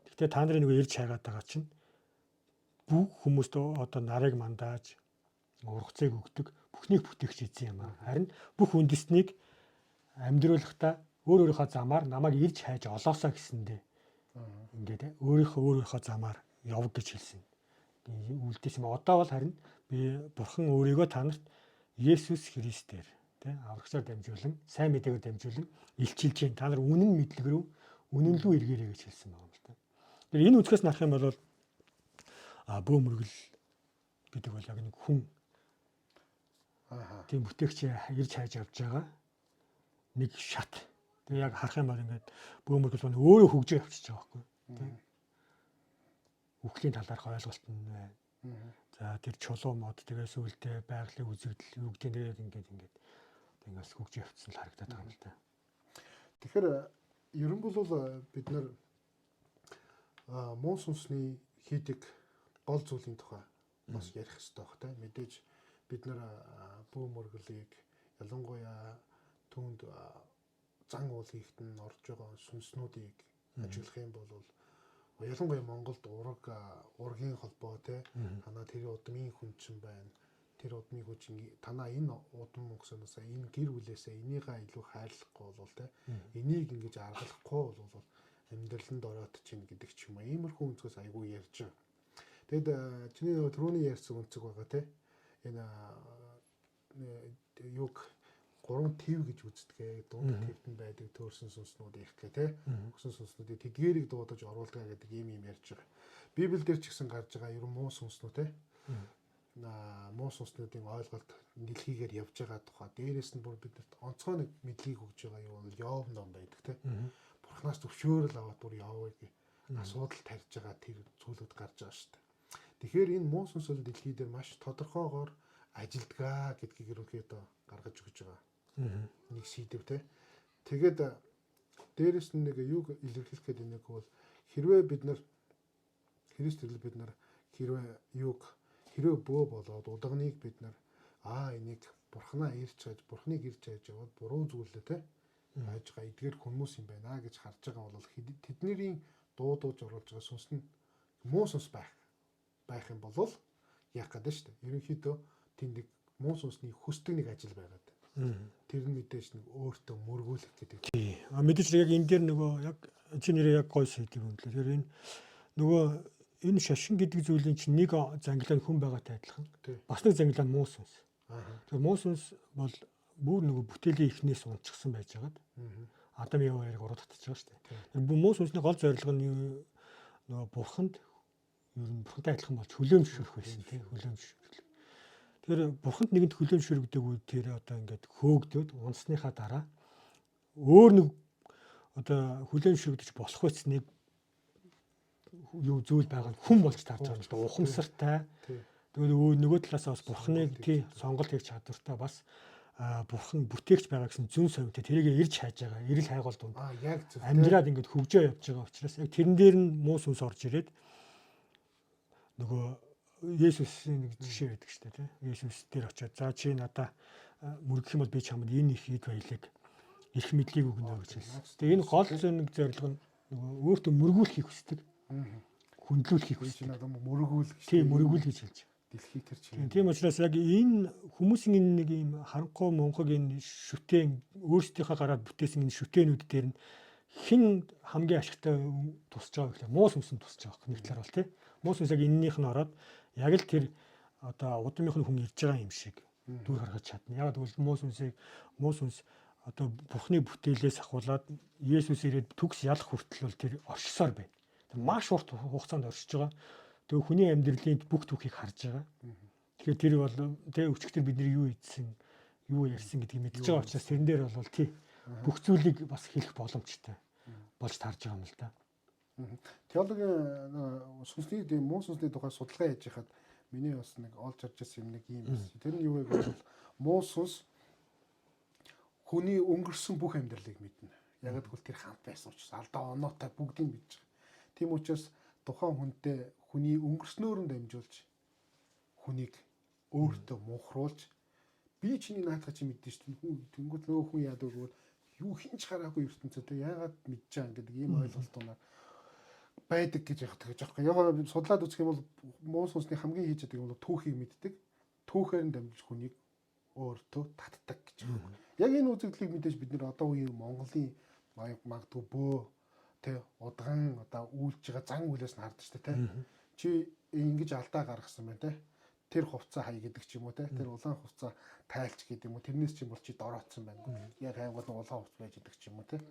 Гэхдээ та нарын нөгөө ирж хайгаад байгаа чинь бүх хүмүүст одоо нарыг мандааж ургацыг өгдөг бүхнийг бүтээгч эзэн юм аа. Харин бүх үндэстнийг амьдруулахдаа өөр өөрийнхөө замаар намайг ирж хайж олоосоо гэсэндээ ингээд өөрийнхөө замаар яв гэж хэлсэн. Үлдээсэн юм. Одоо бол харин би бурхан өөрийгөө та нарт Есүс Христээр тий аврагчаар дамжуулан сайн мэдээгээр дамжуулан илчилж байна. Та нар үнэн мэдлэг рүү үнэн лүү эргээрэй гэж хэлсэн байгаа юм л та. Тэгэхээр энэ өнцгөөс нь харах юм бол бөө мөргөл гэдэг бол яг нэг хүн тийм бүтээгч ирж хайж авч байгаа нэг шат. Тэгээ яг харах юм бол ингээд бөө мөргөл бол өөрөө хөгжиж явчихж байгаа байхгүй тийм. Үхлийн талаарх ойлголт нь байна. За тэр чулуу мод тэгээ сүултээ байгалийн үзэгдэл юу гэдэг нь ингээд ингээд ингээс хөгжиж явцсан л харагдаад байгаа юм л да.
Тэгэхээр ер нь бол бид нар муу сүнсний хийдэг гол зүйлийн тухай бас ярих хэрэгтэй байх та. Мэдээж бид нар бөө мөргөлийг ялангуяа түүнд зан уул хийхэд нь орж байгаа сүнснүүдийг ажиглах юм бол ялангуяа Монголд ураг ургийн холбоо те танаа тэр удмын хүн чинь байна. Тэр удмын хүн чинь танаа энэ удам мөнгөсөөс энэ гэр бүлээсээ энийгээ илүү хайрлахгүй болвол те энийг ингэж аргалахгүй болвол амьдраланд ороод чинь гэдэг ч юм уу. Иймэрхүү өнцгөөс айгүй ярьж байгаа. Тэгэд чиний нөгөө түрүүний ярьсан өнцөг байгаа те энэ юг гурван төв гэж үздэг. Дунд төвд нь байдаг төөрсөн сүнснүүд их гэ тэ. Өгсөн сүнснүүдийг тэдгээрийг дуудаж оруулдаг гэдэг ийм юм ярьж байгаа. Библиэлд ч гэсэн гарч байгаа ер нь муу сүнснүүд те. Муу сүнснүүдийн ойлголт дэлхийгээр явж байгаа тухай дээрээс нь бүр биднэрт онцгой нэг мэдлэгийг өгж байгаа юу бол Йов ном байдаг те. Бурханаас зөвшөөрөл аваад бүр Йовыг асуудал тарьж байгаа тэр зүйлүүд гарч байгаа шүү дээ. Тэгэхээр энэ муу сүнс бол дэлхий дээр маш тодорхойгоор ажилдгаа гэдгийг ерөнхийдөө гаргаж өгч байгаа. Нэг шийдэв те. Тэгээд дээрэс нь нэг юг илэрхийлэх гээд нэг бол хэрвээ бид нар Христ ирэл бид нар хэрвээ юг хэрвээ бөө болоод удагныг бид нар энийг бурхнаа ирж хайж бурхныг ирж хайж яваад буруу зүйлээ те байж байгаа эдгээр хүмүүс юм байна гэж харж байгаа бол тэдний дуудаж оруулж байгаа сүнс нь муу сүнс байх юм бол яах гэдэг шүү дээ. Ерөнхийдөө тэнд нэг муу сүнсний хүсдэг нэг ажил байгаад. Тэр нь мэдээж нэг өөртөө мөргүүлэх гэдэг.
Тий. А мэдээж яг энэ дээр нөгөө яг чи нэрээ яг гой сэдв юм лээ. Тэр энэ нөгөө энэ шашин гэдэг зүйлийн чинь нэг зангилаа хүн байгаатай адилхан. Бас нэг зангилаа нь муу сүнс. Тэгэхээр муу сүнс бол бүр нөгөө бүтээлийн эхнээс унчихсан байж байгаад Адам Ева хоёрыг уруу татчих байгаа шүү дээ. Тэр муу сүнсний гол зорилго нь нөгөө бурханд ер нь бурхантай адилхан болж хүлээн зөвшөөрөх байсан тийм хүлээн зөвшөөрлөө. Тэгэхээр бурханд нэгэнд хүлээн зөвшөөрөгдөг үед тэр одоо ингээд хөөгдөөд унсныхаа дараа өөр нэг одоо хүлээн зөвшөөрөгдөж болох байц нэг юу зүйл байгаа нь хүн болж таарч байгаа юм л да, ухамсартай. Тэгээд нөгөө талаас бас бурхныг тий сонголт хийх чадвартай бас бурхан бүтээгч байгаа гэсэн зүүн совинтой тэрийг ирж хайж байгаа эрэл хайгуул дунд
яг зөв
амьдраад ингээд хөгжөө явж байгаа учраас яг тэрэн дээр нь муу сүнс орж ирээд нөгөө Есүсийн нэг жишээ байдаг шүү дээ тий. Есүс дээр очиод за чи надаа мөргөх юм бол би чамд энэ их эд баялаг эрх мэдлийг өгнө гэж хэлсэн. Тэгээ энэ гол нэг зорилго нь нөгөө өөртөө мөргүүлэхийг хүсдэг. Хүндлүүлэхийг хүсдэг.
Надад мөргүүл гэж.
Тий, мөргүүл гэж хэлж.
Дэлхий тэр чинь.
Тийм учраас яг энэ хүмүүсийн энэ нэг ийм харанхуй мунхаг энэ шүтэн өөрсдийнхөө гараад бүтээсэн энэ шүтээнүүд дээр нь хэн хамгийн ашигтай тусч байгаа гэхээр муу сүнс нь тусч байгаа нэг талаар бол тий. Муу сүнс яг энэнийх нь ороод яг л тэр одоо удмынх нь хүн ирж байгаа юм шиг дүр гаргаж чадна. Яг тэгвэл муу сүнс одоо Бурхны бүтээлээс ахуулаад Есүс ирээд төгс ялах хүртэл бол тэр оршсоор байна. Тэр маш урт хугацаанд оршиж байгаа. Тэгээ хүний амьдралын бүх түүхийг харж байгаа. Тэгэхээр тэр бол тэ өчигдөр бид нар юу ийдсэн, юу ярьсан гэдгийг мэдж байгаа учраас тэрэн дээр бол тий бүх зүйлийг бас хэлэх боломжтой болж таарж байгаа юм л да.
Теологийн сүнсний тийм муу сүнсний тухай судалгаа хийж байхад миний бас нэг олж харж ирсэн юм нэг юм байсан. Тэр нь юу вэ гэвэл муу сүнс хүний өнгөрсөн бүх амьдралыг мэднэ. Яг л тэр хамт байсан учраас алдаа оноотой бүгдийг мэдж байгаа. Тийм учраас тухайн хүнтэй хүний өнгөрснөөр нь дамжуулж хүнийг өөртөө муухруулж би чиний наадах чи мэддэн шүү дээ. Хүн тэнгуут нөгөө хүн яадаг гэвэл юу хинч хараагүй ертөнцөө яагаад мэдж байгаа гэдэг ийм ойлголтоор байдаг гэж яг тэгж аахгүй. Яг судлаад үзэх юм бол муу сүнсний хамгийн хийж чаддаг юм бол түүхийг мэддэг. Түүхээр нь дамжиж хүнийг өөртөө татдаг гэж байна. Яг энэ үзэгдлийг мэдээж бид нэр одоо үеийн Монголын магадгүй бөө тэ удган одоо үйлж байгаа зан үйлээс нь хардаг шүү дээ тэ. Чи ингэж алдаа гаргасан байна тэ. Тэр хувцас хай гэдэг ч юм уу тэ. Тэр улаан хувцас тайлч гэдэг юм уу. Тэрнээс ч юм бол чи дороотсон байна. Яг хайгуул нь улаан хувцас байж гэдэг ч юм уу тэ.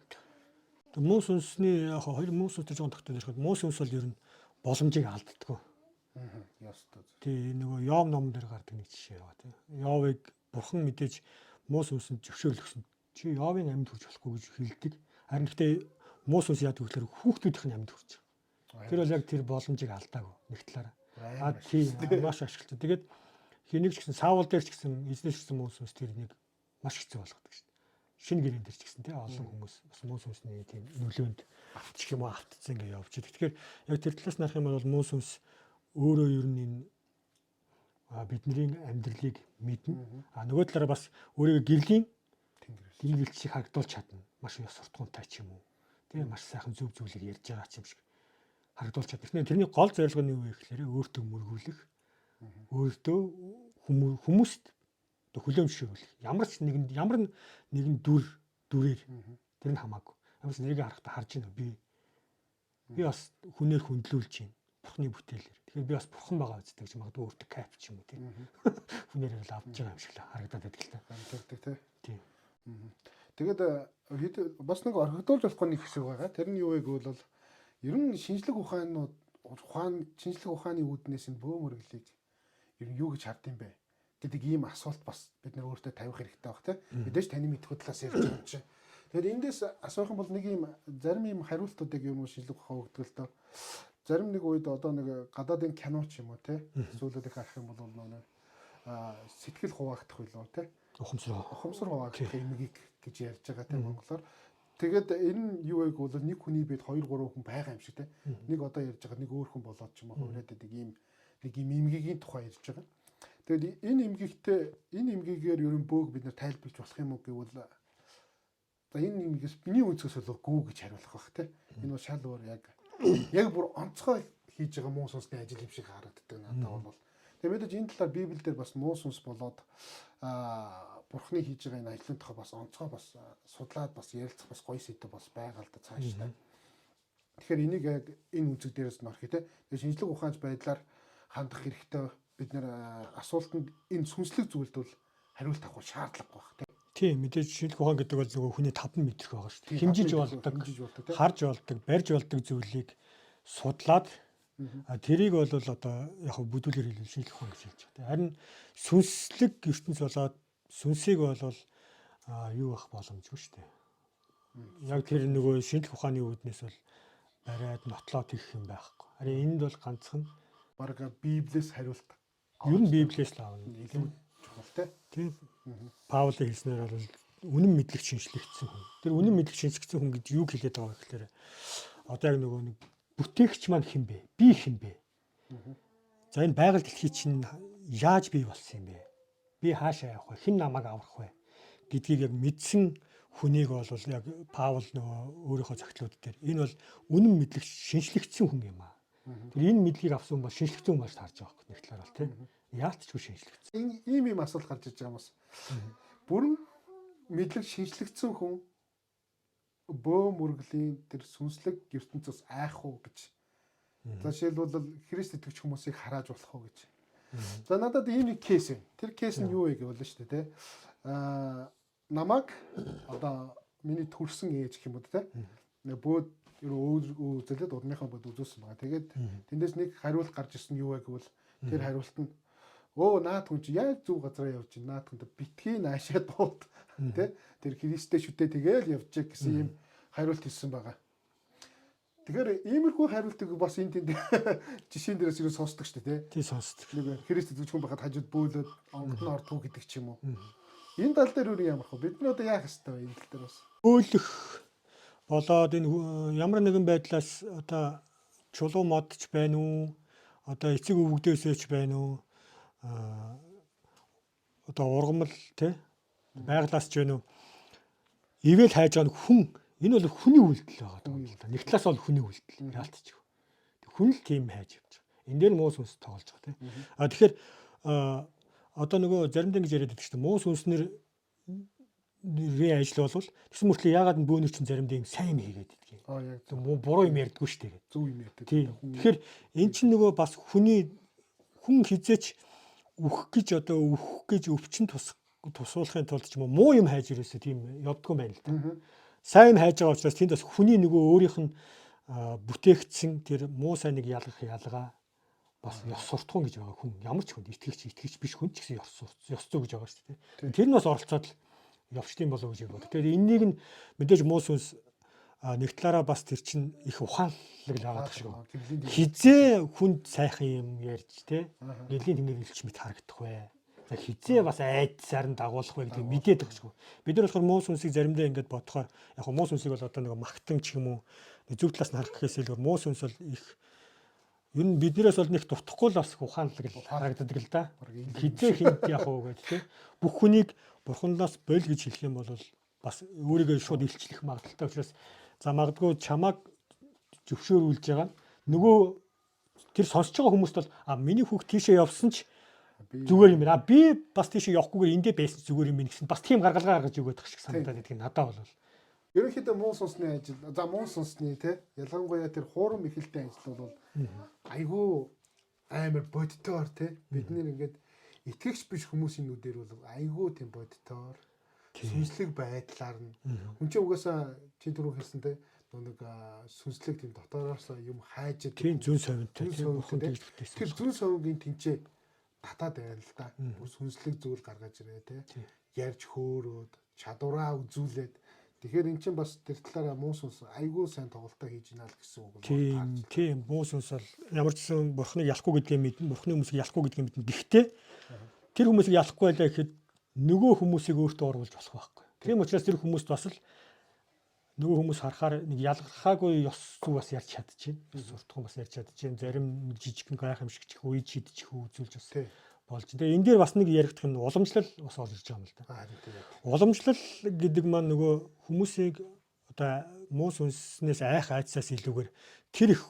Муу сүнсний яг хоёр муу сүнстэй жоохон тогтоод ирэхэд муу сүнс бол ер нь боломжийг алддаггүй.
Ёстой.
Тий, нөгөө Йов ном дээр гардаг нэг жишээ байгаа тий. Йовыг бурхан мэдээж муу сүнсэнд зөвшөөрлөсөн. Чи Йовын амьд хүрч болохгүй гэж хэлдэг. Харин гэхдээ муу сүнс яадаг гэхээр хүүхдүүдийнх нь амьд хүрч байгаа. Тэр бол яг тэр боломжийг алдаагүй нэг талаараа. А тий, маш ашигладаг. Тэгээд хэнийг ч гэсэн Саул дээр ч гэсэн эзнээс ч гэсэн муу сүнс тэр нэг маш хэцүү болгодог шүү дээ. Шинэ гэрэн дээр ч гэсэн тий олон хүмүүс бас муу сүнсний тийм нөлөөнд автчих юм уу автцсан гэж явж байдаг. Тэгэхээр яг тэр талаас нь харах юм бол муу сүнс өөрөө ер нь энэ бидний амьдралыг мэднэ. А нөгөө талаараа бас өөрийгөө гэрлийн тэнгэрлэгчийг шиг харагдуулж чадна. Маш ёс суртахуунтай ч юм уу. Тэгээ маш сайхан зөв зүйлийг ярьж байгаа ч юм шиг харагдуулж чадна. Тэгэхээр тэрний гол зорилго нь юу вэ гэхээр өөртөө мөргүүлэх, өөртөө хүмүүст хүлээмжшүүлэх. Ямар ч нэгэнд ямар нэгэн дүрээр тэр нь хамаагүй. Ямар ч нэрийг харахтаа харж байна. Би бас хүнээр хүндлүүлж байна. Бурхны бүтээлээр. Тэгэхээр би бас бурхан байгаа үсттэй гэж магадгүй өөртөө кайф ч юм уу тийм. Хүнээр л авч байгаа юм шиг л харагдаад байдаг л та.
Амтардаг тий.
Тийм.
Тэгээд бас нэг орхигдуулж болохгүй нэг хэсэг байгаа. Тэр нь юу вэ гэвэл бол ер нь шинжлэх ухаанууд шинжлэх ухааны үүднээс нь бөө мөрөглийг ер нь юу гэж хард юм бэ гэдэг ийм асуулт бас бид нар өөртөө тавих хэрэгтэй баг тий. Мэдээж таны мэдхүй талаас ярьж байгаа юм чинь. Тэгэхээр эндээс асуух юм бол нэг ийм зарим ийм хариултуудыг юм уу шинжлэх ухаан өгдөг л доо. Зарим нэг үед одоо нэг гадаадын кино ч юм уу тий. Зүйлүүдийг харах юм бол нэг сэтгэл хуваагдах билүү тий. Ухамсар хуваагдах эмгийг гэж ярьж байгаа тий монголоор. Тэгээд энэ нь юу вэ гэвэл нэг хүний бид 2 3 хүн байгаа юм шиг тий. Нэг одоо ярьж байгаа нэг өөр хүн болоод ч юм уу хувираад байдаг ийм нэг ийм эмгэгийн тухай ярьж байгаа. Тэгээд энэ эмгэгтэй энэ эмгэгээр ер нь бөөг бид нар тайлбарлаж болох юм уу гэвэл За, энэ юмгээс миний өнцгөөс бол гүү гэж хариулах бах те. Энэ бол шал өөр, яг бүр онцгой хийж байгаа муу сүнсний ажил юм шиг харагддаг надад бол. Тэгээ мэдээж энэ талаар Библиэлд бас муу сүнс болоод бурхны хийж байгаа энэ ажлын тухай бас онцгой бас судлаад бас ярилцах бас гоё сэдэв бас байгаа л да цаашдаа. Тэгэхээр энийг яг энэ үнцэг дээрээс нь орхий те. Тэгээ шинжлэх ухаанч байдлаар хандах хэрэгтэй, бид нэр асуултанд энэ сүнслэг зүйлд бол хариулт авах шаардлагагүй байх те.
Тийм, мэдээж шинжлэх ухаан гэдэг бол нөгөө хүний таван мэдрэх байгаа шүү дээ. Хэмжиж болдог, харж болдог, барьж болдог зүйлийг судлаад тэрийг бол одоо яг бүдүүлэр хэлбэл шинжлэх ухаан гэж хэлж байгаа. Харин сүнслэг ертөнц болоод сүнсийг бол юу ах боломжгүй шүү дээ. Яг тэр нөгөө шинжлэх ухааны үүднээс бол бариад нотлоод хийх юм байхгүй. Харин энд бол ганцхан
баг Библиэс хариулт
ер нь Библиэс л авна.
Илүү чухал те.
Тийм. Паулын хэлснээр бол үнэн мэдлэг шинжлэгдсэн хүн. Тэр үнэн мэдлэг шинжлэгдсэн хүн гэж юу хэлээд байгаа вэ гэхээр одоо яг нөгөө нэг бүтээгч маань хэн бэ? Би хэн бэ? За, энэ байгаль дэлхий чинь яаж бий болсон юм бэ? Би хаашаа явах вэ? Хэн намайг аврах вэ? Гэдгийг яг мэдсэн хүнийг бол яг Паул нөгөө өөрийнхөө загтлууд дээр энэ бол үнэн мэдлэг шинжлэгдсэн хүн юм аа. Тэр энэ мэдлэгийг авсан хүн бол шинжлэгдсэн хүн болж таарж байгаа байхгүй нэг талаар бол тийм. Яалтчгүй шинжлэгдсэн.
Ийм ийм асуулт гарч иж байгаа юм бас. Бүрэн мэдлэг шинжлэгдсэн хүн бөө мөргөлийн тэр сүнслэг ертөнцөөс айх уу гэж. За, жишээлбэл, Христ итгэгч хүмүүсийг харааж болох уу гэж. За, надад ийм нэг case байна. Тэр case нь юу вэ гэвэл шүү дээ, тэ. Намайг одоо миний төрсэн ээж гэх юм уу, тэ. Нэг бөөд өөр үзэлээд удмынхаа бод үзүүлсэн байгаа. Тэгээд тэндээс нэг хариулт гарч ирсэн, юу вэ гэвэл тэр хариулт нь: "Өө, наад хүн чи яг зөв газараа явж байна. Наад хүн битгий наашаа дууд, тэ. Тэр Христтэй шүтээ тэгээл явж гэсэн ийм хариулт хэлсэн байгаа. Тэгэхээр иймэрхүү хариултыг бас энэ тэнд жишээн дээрээс юу сонсдог шүү дээ,
тий. Тий, сонсдог.
Нэг Христ итгэж хүн байхад хажууд бөөлөд онгод нь ордгоо гэдэг ч юм уу. Энэ тал дээр өөр ямар хөө бид нар одоо яах ёстой вэ энэ тал дээр бас?
Бөөлөх болоод энэ ямар нэгэн байдлаас одоо чулуу модч байна уу? Одоо эцэг өвгдөөсөө ч байна уу? Одоо ургамал, тий, байглаас ч байна уу? Ивэл хайж байгаа хүн, энэ бол хүний үйлдэл байгаа юм л да. Нэг талаас бол хүний үйлдэл яалтч. Хүн л тийм хайж явж байгаа. Энэ дээр муу сүнс тоглож байгаа, тий. А тэгэхээр одоо нөгөө заримдаа ингэж яриад байдаг шүү дээ. Муу сүнснэр нэрийн ажил бол тэгсэн мөртлөө яагаад нь бөөнөр чинь заримдаа юм сайн юм хийгээд идэгий.
Аа, яг
зөв буруу юм ярьдгүй шүү дээ.
Зөв юм ярьдаг.
Тэгэхээр эн чинь нөгөө бас хүний хүн хизээч үхэх гэж, одоо үхэх гэж өвчин тусуулахын тулд ч юм уу муу юм хайж ирээсээ тийм явдггүй байна л да. Сайн хайж байгаа учраас тэнд бас хүний нөгөө өөрийнх нь бүтээгдсэн тэр муу сайныг ялгах ялгаа бас ёс суртахуун гэж байгаа, хүн ямар ч хүн, итгэгч, итгэгч биш хүн ч гэсэн ёс зүй гэж байгаа шүү дээ. Тэр нь бас оролцоод л явчдсан болов гэж боддог. Тэгэхээр энэнийг нь мэдээж муу сүнс нэг талаараа бас тэр чинь их ухаанлаг л байгаа шиг байна. Хизээ хүнд сайхан юм ярьж, те, гэрлийн тэнгэр элч мэт харагдах вэ? За, хизээ бас айдсаар нь дагуулах вэ гэдгийг мэдээд байгаа шиг. Бид нар болохоор муу сүнсийг заримдаа ингэж бодохоор яг муу сүнсийг бол одоо нэг магтан ч юм уу зөв талаас нь харах гэхээс илүү муу сүнс бол их ер нь биднээс бол нэг дутхгүй л бас ухаанлаг л харагддаг л да. Хизээ хинт яг уу гэж, те. Бүх хүнийг бурханлаас боль гэж хэлэх юм бол бас өөрийгөө шууд илчлэх магадлалтай учраас за, магадгүй чамааг зөвшөөрүүлж байгаа нь нөгөө тэр сонсож байгаа хүмүүст бол а миний хүүхд тийшээ явсан ч зүгээр юм байна. А би бас тийшээ явахгүйгээр эндээ байсан зүгээр юм байна гэсэн бас тийм гаргалгаа гаргаж өгöd шиг санагдаад байдгийг надад бол.
Ерөнхийдөө муу сүнсний ажил, за, муу сүнсний, те, ялангуяа тэр хуурам ихэлтэй ажил бол айгүй амар бодтоор, те, бид нэр ингээд итгэгч биш хүмүүсийн нүдээр бол айгүй тийм бодтоор сүнслэг байдлаар нь хүн чинь угаасаа чи түрүү хэлсэн, те, нэг сүнслэг тийм дотоороос юм хайж
тийм зүүн совинтой, тийм бурхан тэгж бүтээсэн.
Тэр зүүн совингийн тэнцээ татаад байна л да. Бүр сүнслэг зүйл гаргаж ирээ, те. Ярьж хөөрөөд чадвараа үзүүлээд, тэгэхээр эн чинь бас тэр талаараа муу сүнс айгүй сайн тоглолтоо хийж ийна л гэсэн үг.
Тийм, тийм, муу сүнс бол ямар ч гэсэн бурхныг ялахгүй гэдгийг мэднэ, бурхны хүмүүсийг ялахгүй гэдгийг мэднэ. Гэхдээ тэр хүмүүсийг ялахгүй байлаа гэхэд нөгөө хүмүүсийг өөртөө оруулж болох байхгүй. Тийм учраас тэр хүмүүст бас л нөгөө хүмүүс харахаар нэг ялгархаагүй ёс зүй бас ярьж чадчихээн. Ёс суртахуун бас ярьж чадчихээн. Зарим нэг жижигхэн гайхамшигч үе шидчих үзүүлж бас Болж. Тэгээ энэ дээр бас нэг яригдах нь уламжлал бас орж ирж байгаа юм л да.
Харин тийм.
Уламжлал гэдэг маань нөгөө хүмүүсийг одоо муу сүнснээс айх айдсаас илүүгээр тэр их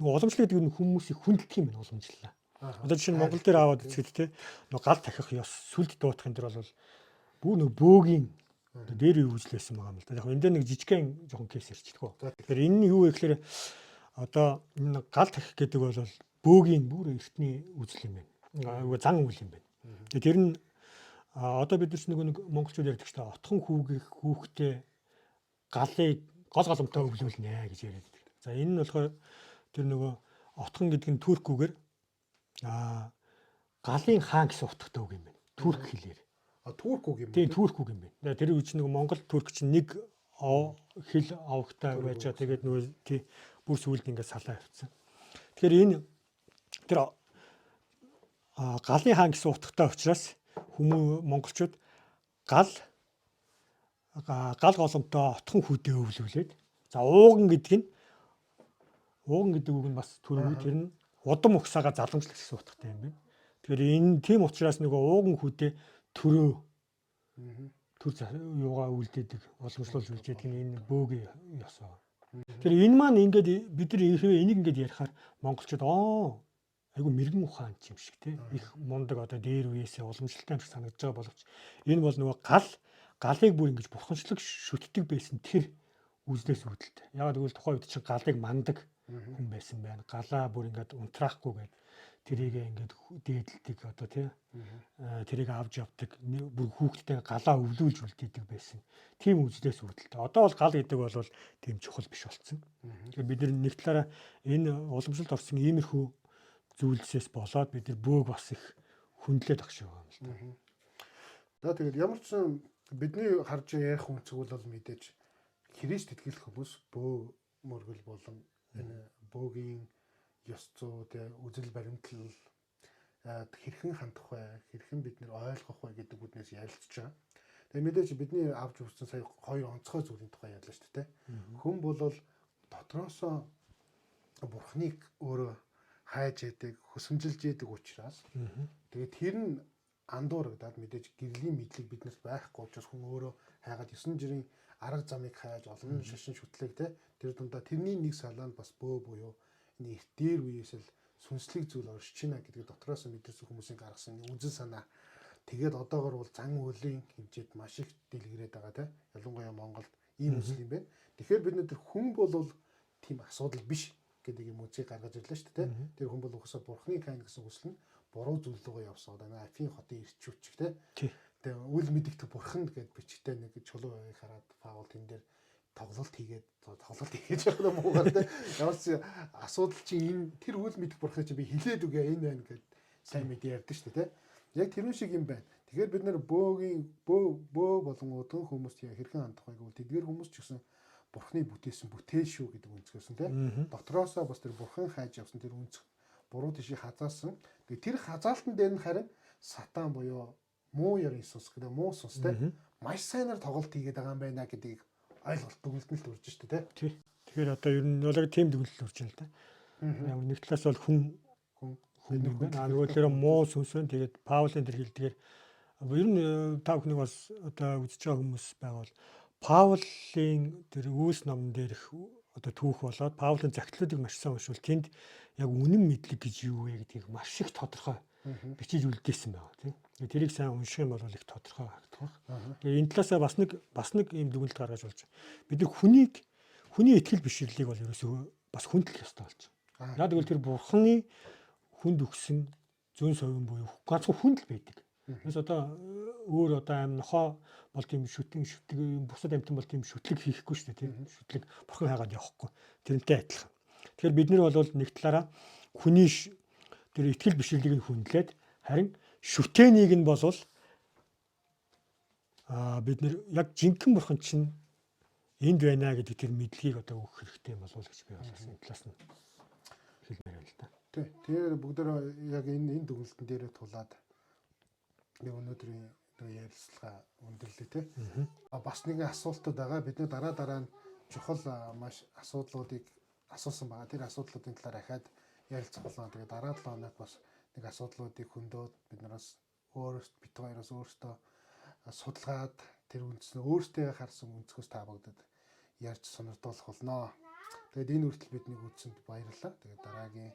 нөгөө уламжлал гэдэг нь хүмүүсийг хүндэлдэг юм байна уламжлалаа. Одоо жишээ нь Монгол дээр аваад үзэхэд те нөгөө гал тахих ёс, сүлд дуутах энэ төр бол бүр нөгөө бөөгийн одоо дээр үе үзэл байсан байгаа юм л да. Яг энэ дээр нэг жижигхэн жоохон кейс ярьчихдаг. Тэгэхээр энэ нь юу вэ гэхээр одоо энэ гал тахих гэдэг бол бөөгийн бүр эртний үзэл юм байна. Айгүй зан үйл юм байна. Тэгээ тэр нь одоо бид нар ч нөгөө нэг монголчууд ярьдаг шүү дээ. Отхон хүүгийнх хүүхдээ галыг гол голомтоо өвлүүлнэ гэж яриад байдаг. За энэ нь болохоор тэр нөгөө отхон гэдэг нь турк үгээр галын хаан гэсэн утгатай үг юм байна. Турк хэлээр.
Турк үг юм.
Тийм, турк үг юм байна. Тэр үе чинь нөгөө Монгол турк чинь нэг хэл авахтай байж байгаа. Тэгээд нөгөө тий бүр сүүлд ингээд салаа явцсан. Тэгэхээр энэ тэр галын хаан гэсэн утгатай учраас хүмүүс монголчууд гал гал голомтоо отхон хүүдээ өвлүүлээд за ууган гэдэг нь ууган гэдэг үг нь бас түрүү тэр нь удам угсаага залгамжлах гэсэн утгатай юм байна. Тэгэхээр энэ тийм учраас нөгөө ууган хүүдээ төрөө төр юугаа үлдээдэг, уламжлуулж үлдээдэг нь энэ бөөгийн ёс байна. Тэгэхээр энэ маань ингээд бид нар хэрвээ энийг ингээд ярихаар монголчууд айгу мэрэгэн ухаан юм шиг те их мундаг одоо дээр үеэсээ уламжлалтай юм шиг санагдаж байгаа боловч энэ бол нөгөө галыг бүр ингэж бурханчлаг шүтдэг байсан тэр үзлээс үүдэлтэй. Яагаад гэвэл тухайн үед чинь галыг мандаг хүн байсан байна. Галаа бүр ингээд унтраахгүй гээд тэрийг ингээд дээдэлдэг одоо тий тэрийг авч явдаг бүр хүүхдтэй галаа өвлүүлж үлдээдэг байсан. Тийм үзлээс үүдэлтэй. Одоо бол гал гэдэг бол тийм чухал биш болсон. Тэгэхээр бид нэг талаараа энэ уламжлалт орсон иймэрхүү зүйлсээс болоод бид нар бөөг бас их хүндлээд ах шиг байгаа юм л да.
За тэгээд ямар ч сан бидний харж ярих үнцэг бол мэдээж Христ итгэл хүмүүс бөө мөргөл болон энэ бөөгийн ёс зүй тэ үзэл баримтлал хэрхэн хандах вэ, хэрхэн бид нэр ойлгох вэ гэдэг үднээс ярилцж байгаа. Тэгээ мэдээж бидний авч үзсэн сая хоёр онцгой зүйлийн тухай ярьлаа шүү дээ. Хүн бол дотроосоо бурхныг өөрөө хайж яадаг, хөсөмжилж яадаг учраас тэгээд тэр нь андуурагдаад мэдээж гэрлийн мэдлэг биднээс байхгүй учраас хүн өөрөө хайгаад 9 жирийн арга замыг хайж олон шашин шүтлэг те тэр дундаа тэрний нэг салаа нь бас бөө буюу энэ эрт дээр үеэс л сүнслэг зүйл оршиж байна гэдгийг дотроос нь мэдэрсэн хүмүүсийн гаргасан үзэл санаа. Тэгээд одоогор бол зан үйлийн хэмжээд маш их дэлгэрээд байгаа те. Ялангуяа Монголд ийм үзэл юм байна. Тэгэхээр бид нар хүн бол тийм асуудал биш гэдэг юм үзийг гаргаж ирлээ шүү дээ. Тэр хүн бол угсаа бурхны кайн гэсэн хүсэл нь буруу зүйл рүү явсан. Одоо Афин хотын ирчүүч те. Тэгээ үл мэдэгдэх бурхан гэд бичгтэй нэг чулуу байгааг хараад Паул тэн дээр тоглолт хийгээд тоглолт хийж байгаа юм уугаар те. Ямар ч асуудал чи энэ тэр үл мэдэх бурхны чи би хилээд үгээ энэ байна гэд сайн мэдээ ярьдаг шүү дээ те. Яг тэрүүн шиг юм байна. Тэгэхээр бид нэр бөөгийн бөө болон удган хүмүүст хэрхэн хандах вэ гэвэл тэдгээр хүмүүс ч гэсэн бурхны бүтээсэн бүтээл шүү гэдэг өнцгөөс нь те. Дотроосоо бас тэр бурхан хайж явсан тэр өнцөг буруу тишийг хазаасан. Тэгээ тэр хазаалтан дээр нь харин сатан буюу муу ёрын сүнс гэдэг муу сүнс те маш сайнаар тоглолт хийгээд байгаа юм байна гэдгийг ойлголт дүгнэлт нь төрж штэ те.
Тий. Тэгэхээр одоо ер нь бол тийм дүгнэлт төрж байна л да. Ямар нэг талаас бол хүн хүн юм байна. А нөгөө талаараа муу сүнс байна. Тэгээд Паулын тэр хэлдгээр ер нь та бүхнийг бас одоо үзэж байгаа хүмүүс байгаа бол Паулын тэр үйлс номон дээрх одоо түүх болоод Паулын захидлуудыг маш сайн уншвал тэнд яг үнэн мэдлэг гэж юу вэ гэдгийг маш их тодорхой бичиж үлдээсэн байгаа тийм. Тэрийг сайн унших юм бол их тодорхой харагдах. Тэгээ энэ талаасаа бас нэг ийм дүгнэлт гаргаж болж байна. Бид нар хүний итгэл бишрлийг бол ерөөсөө бас хүндлэх ёстой болж байна. Яг тэгвэл тэр бурхны хүнд өгсөн зүүн совин буюу ганцхан хүнд л байдаг. Тэгээс одоо өөр одоо аим нохоо бол тийм шүтэн шүтэг юм бусад амьтан бол тийм шүтлэг хийхгүй шүү дээ тийм. Шүтлэг бурхан хайгаад явахгүй. Тэрнтэй адилхан. Тэгэхээр бид нар бол нэг талаараа хүний тэр итгэл бишрлийг нь хүндлээд харин шүтээнийг нь болвол бид нэр яг жинхэнэ бурхан чинь энд байна гэдэг тэр мэдлэгийг одоо өгөх хэрэгтэй болов уу гэж би бас энэ талаас нь хэлмээр байна л да.
Тий. Тэгэхээр бүгдээрээ яг энэ дүгнэлтэн дээрээ тулаад нэг өнөөдрийн нэг ярилцлага өндөрлөө тий. Бас нэгэн асуултууд байгаа. Бид нар дараа нь чухал маш асуудлуудыг асуусан байгаа. Тэр асуудлуудын талаар ахаад ярилцах болно. Тэгээ дараа 7 хоног бас Нэг асуудлуудыг хөндөд бид нараас өөрөөс бид хоёроос өөртөө судалгаад тэр үндсэн өөртөө харсан өнцгөөс та бүгдэд ярьж сонирдуулах болно. Тэгээд энэ хүртэл биднийг үзсэнд баярлалаа. Тэгээд дараагийн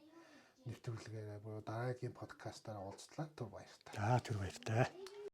нэвтрүүлгээр буюу дараагийн подкастаар уулзлаа. Түр баяртай.
За, түр баяртай.